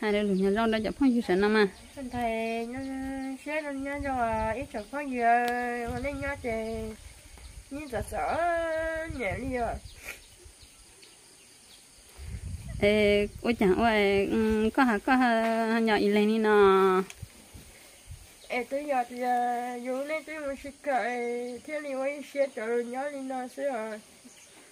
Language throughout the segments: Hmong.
Hais lus nyob zoo rau cov phooj ywg sawv no mas. Nthe, nyob siab zoo nyob zoo ib tsoom phooj ywg, ua neej nyob ces yeej txom txom nyem li os. Es ua cas ua koj hais koj nyob ib leeg li no? Es twb yog tias yus lub neej twb mus tsis kawm thiaj li ua ib siab rau nyob li no xwb os.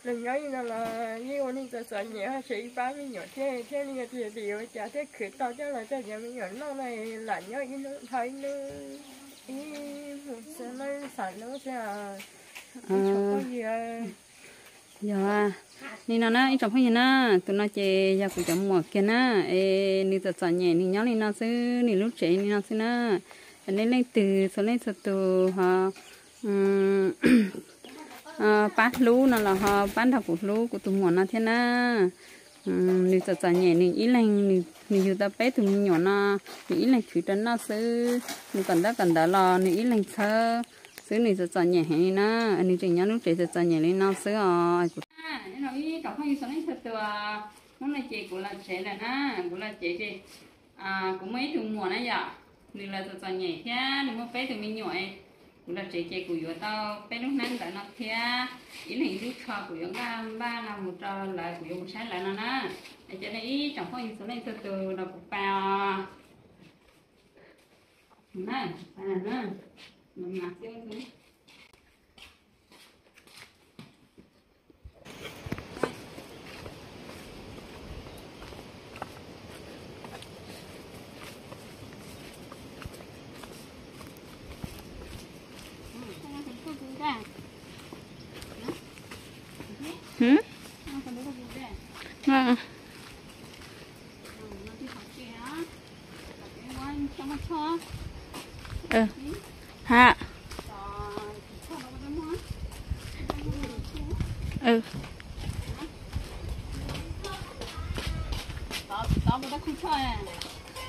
Los nyob li no los yeej ua neeg txom txom nyem, haj tseem ib pab me nyuam thiab, thiaj li tias vim ua cas thiaj khwv tau coj los coj cov me nyuam noj no, lam nyob ib hnub dhau ib hnub, ib hnub xwb, xav hnub xwb os. Ib tsoom phooj ywg. Yog li no na ib tsoom phooj ywg na, tus no ces yog kuv cov muam kiag na, es nws txom txom nyem nws nyob li no xwb, nws lub tsev li no xwb na. Nej leej twg txhua leej txhua tus ho pab hlub no los ho pab nrog kuv hlub kuv tus muam no thiab na. Nws txom txom nyem nws ib leeg, nws yug tau peb tug me nyuam no, nws ib leeg khwv rau noj xwb, nws kom ntaub kom ntawv los nws ib leeg txhawb xwb, nws txom txom nyem heev li na. Nws tseem nyob lub tsev txom txom nyem li no xwb os. Hnub no ces kuv los tsev lawm na, kuv los tsev ces kuv muaj ib tug muam na yom, nws los txom txom nyem thiab nws muaj peb tug me nyuam. Kuv los tsev ces kuv yuav tau peb lub hnab ntawv no thiab ib leeg ib lub tsho, kuv yuav nqa npaj no mus rau lawv, kuv yuav mus saib lawv no na. Es cov nej ib tsoom phooj ywg txhua leej txhua tus los kuv pais os. Ha.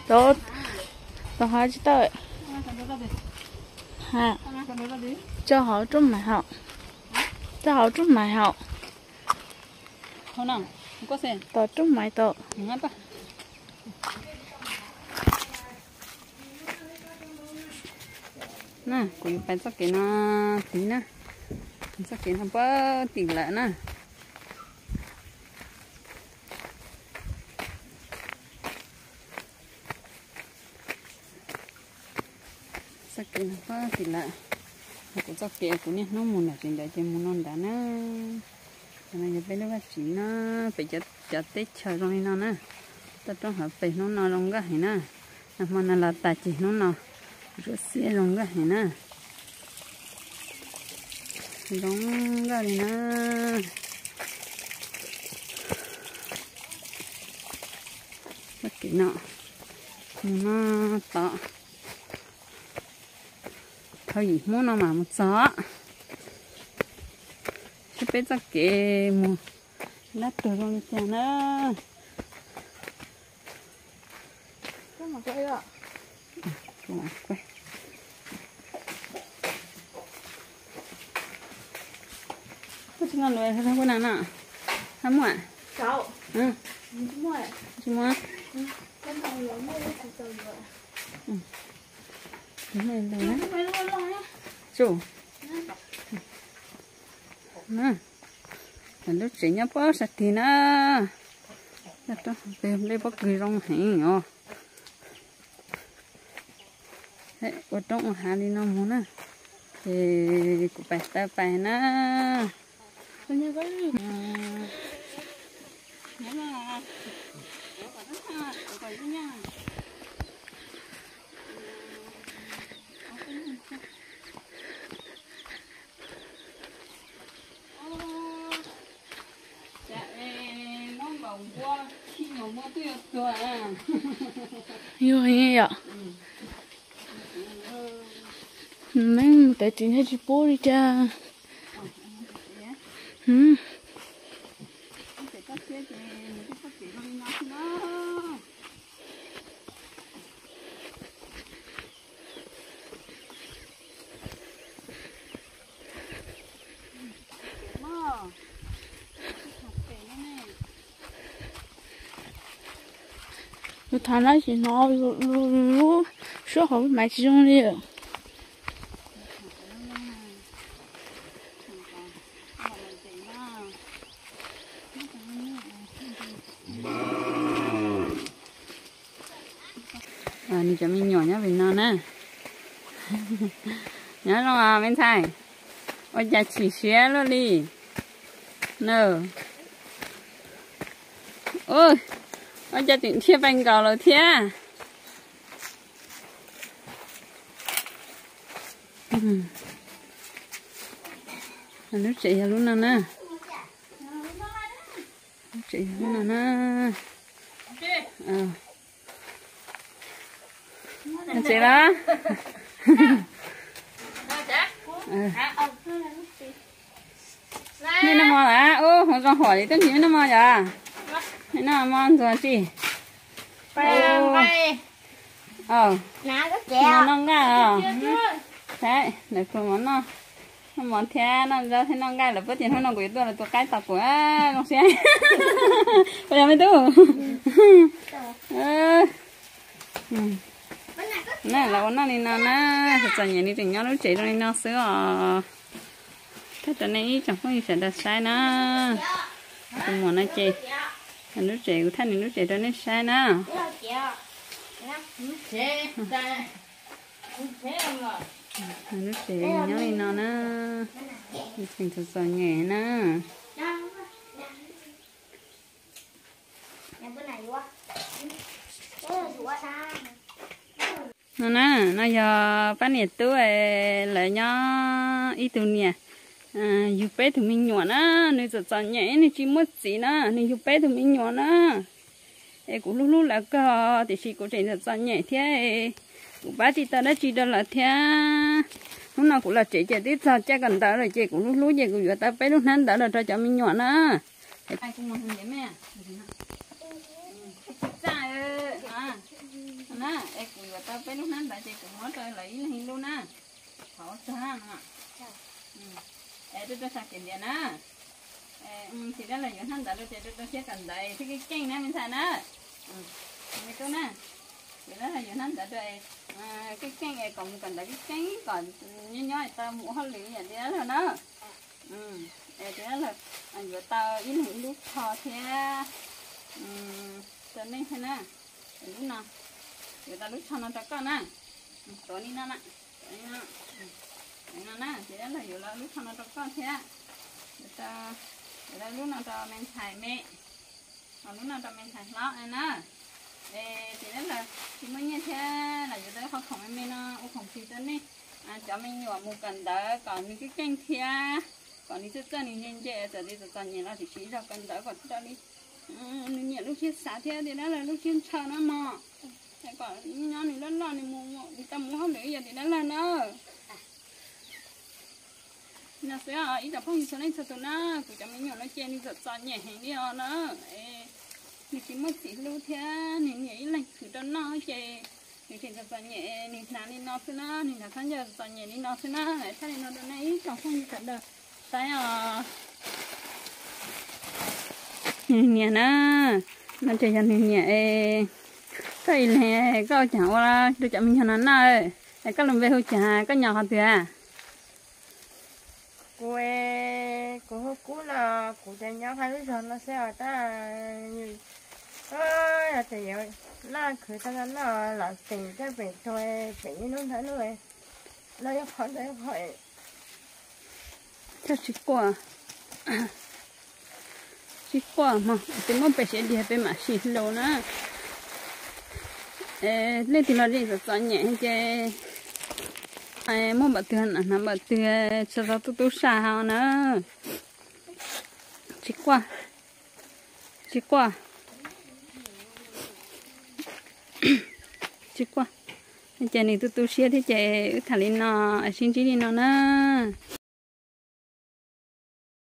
Tau, tau ha tsis tau. Ha. Tso hauv rooj maiv haum. Tso hauv rooj maiv haum. Tos rooj maiv tau. Na, kuv yuav pais txoj kev no tid na. Txoj kev no puag tim lawm na. Txoj kev no puag tim lawm. Kuv txoj kev kuv niaj hnub mus nram tsev ntawd ces mus no nrad na. Cov no yog peb lub vaj tsev na, pem cov teb chaws zoo li no na. Toj roob hauv pes hnub no zoo nkauj heev na. Nag hmo no los tas ces hnub no zuav xiab zoo nkauj heev na. Zoo nkauj li na. Txoj kev no mus no tod. Thaum yim Hmoob no mas mus txog. Saib peb txoj kev mus lab tuag zoo li cas na. Koj tsis noj lus kuj na no. Hab muaj? Tsis muaj. Tsum. Lub tsev nyob puag sab tid na. Nplej pob kws zoo heev os. Ua roob ua hav li no mus na. Ces kuv pais taw pais na. Yog yom. Neeb mus tav tsev nyob tsis pub li cas. Kuv tham dab tsi no, lub suab hauv lub maiv tsis zoo li. Nws cov me nyuam nyob pem no na. Nyob zoo me ntxhais, ua cas chim siab luaj li na? Ua cas tseem dhia pais nkaus lawm thiab? Lub tsev yog lub no na. Lub tsev yog lub no na. Tsev los? Nej noj mov lawm? Ub, hmoov zoo huam li, twb tsis noj mov yom? Nej noj mov ntxuag tsi? Noj nqaij os. Lawv pluas mov noj, noj mov thiab noj zaub thiab noj nqaij lawm, puab tias hnub no kuv yuav tuaj lawv tus qaib tos kuv, zoo siab. Puas yog me tub? Na, lawv ua noj li no na, txom txom nyem nws tseem nyob lub tsev zoo li no xwb os. Thaij rau nej ib tsoom phooj ywg sawv daws saib na. Tus muam no ces, lub tsev kuv thaij nws lub tsev rau nej saib na. Lub tsev nyob li no na, nws tseem txom txom nyem na. No na, no yog pab niam tub, lawv nyob ib tug niam yug peb tug me nyuam na, nws txom txom nyem nws tsis muaj txiv na, nws yug peb tug me nyuam na. Es kuv hlub hlub lawv kawg tiam sis kuv tseem txom txom nyem thiab, kuv pab tsis tau dab tsi rau lawv thiab. Hnub no kuv los tsev ces twb txog caij kawm ntawv lawm ces kuv hlub hlub ces kuv yuav tau peb lub hnab ntawv los rau cov me nyuam na. Kuv yuav tau peb lub hnab ntawv ces kuv muab rau lawv ib leeg ib lub na. Thov ua tsaug na. Es rau rau sab kev ntiav na. Txiv dab laug yuav hnab ntawv rau ces rau rau siab kawm ntawv thiab keej keej na me ntxhais na. Me tub na, txiv dab laug yuav hnab ntawv rau keej keej es kom mus kawm ntawv keej keej kom nyob nyob tau mus ua hauj lwm yam txiv dab laug na. Es txiv dab laug yuav tau ib leeg ib lub tsho thiab rau nej thiab na. Lub no, yuav tau lub tsho no rau koj na. Tuav li no na, tuav li no, no na, txiv dab laug yuav tau lub tsho no rau koj thiab. Yuav tau lub no rau me ntxhais me, ho lub no rau me ntxhais hlob na. Es txiv dab laug tsis muaj nyiaj thiab los yuav tau qhov khoom me me no ua khoom plig rau nej cov me nyuam mus kawm ntawv kom nws keej keej thiab kom nws txawj txawj nws ntse ntse, txawm tias txom txom nyem los tiam sis ib zaug kawm ntawv kom raws li nws niam lub siab xav thiab txiv dab laug lub siab ntshaw na mog. Kom nyob nws loj loj nws mus, nws tau mus hauj lwm yam txiv dab laug na. No xwb os ib tsoom phooj ywg txhua leej txhua tus na, kuv cov me nyuam no ces nws txom txom nyem heev li os na. Nws tsis muaj txiv hlub thiab nws niam ib leeg khwv rau noj ces nws tseem txom txom nyem, nws hnav li no xwb na, nws hnav khaub ncaws txom txom nyem li no xwb na. Thaij li no rau nej ib tsoom phooj ywg sawv daws saib os. Nws niam na, no ces yog nws niam es koj ib leeg koj ua caag ua rau cov me nyuam no noj, es koj lub npe hu caag, koj nyob qhov twg? Kuv, kuv hu Kub no, kuv ces nyob qhov lub zog no xwb os tab, yog tias yuav noj khwv tau noj los pem coj pem tuag pem ib lub ntawm lub, noj ib qho ntawm ib qho. Coj tsis quaj, tsis quaj mog, twb muaj peb siav diag peb mam sib hlub na. Leej twg los yeej txom txom nyem ces muaj npaum twg hnav npaum twg, tsis tau tub tub sab hauv na. Tsis quaj, tsis quaj, tsis quaj. Ces nws tu tu siab thiab ces wb tham li no, sib ntsib li no na.